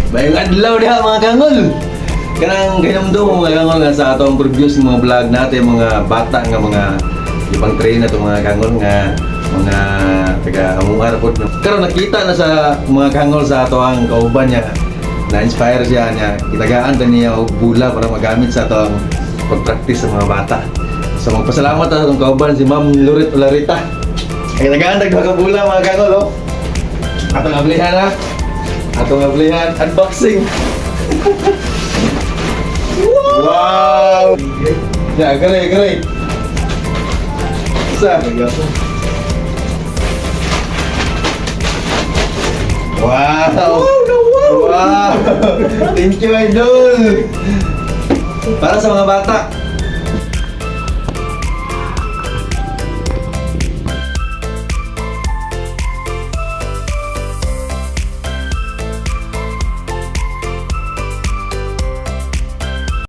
Maayong adlaw diha, mga kangol. Kanang gahinumdum, mga kangol, nga sa atong previous mga vlog natin, mga bata nga mga ibang train na to, mga kangol, nga mga taga Amuar pod. Karon nakita na sa mga kangol sa ato ang kauban niya. Na-inspire siya niya. Kitagaan ta niya og bula para magamit sa atong pag-practice sa mga bata. So magpasalamat ta sa atong kauban, si Ma'am Lorit Olarita. Kay tagaan tag duha ka bula, mga kangol, oh. Atong ablihan ha. Atong ablihan unboxing. Wow! Ya, kare kare. Sa. Wow! Wow! Thank you, idol! Para sa mga bata.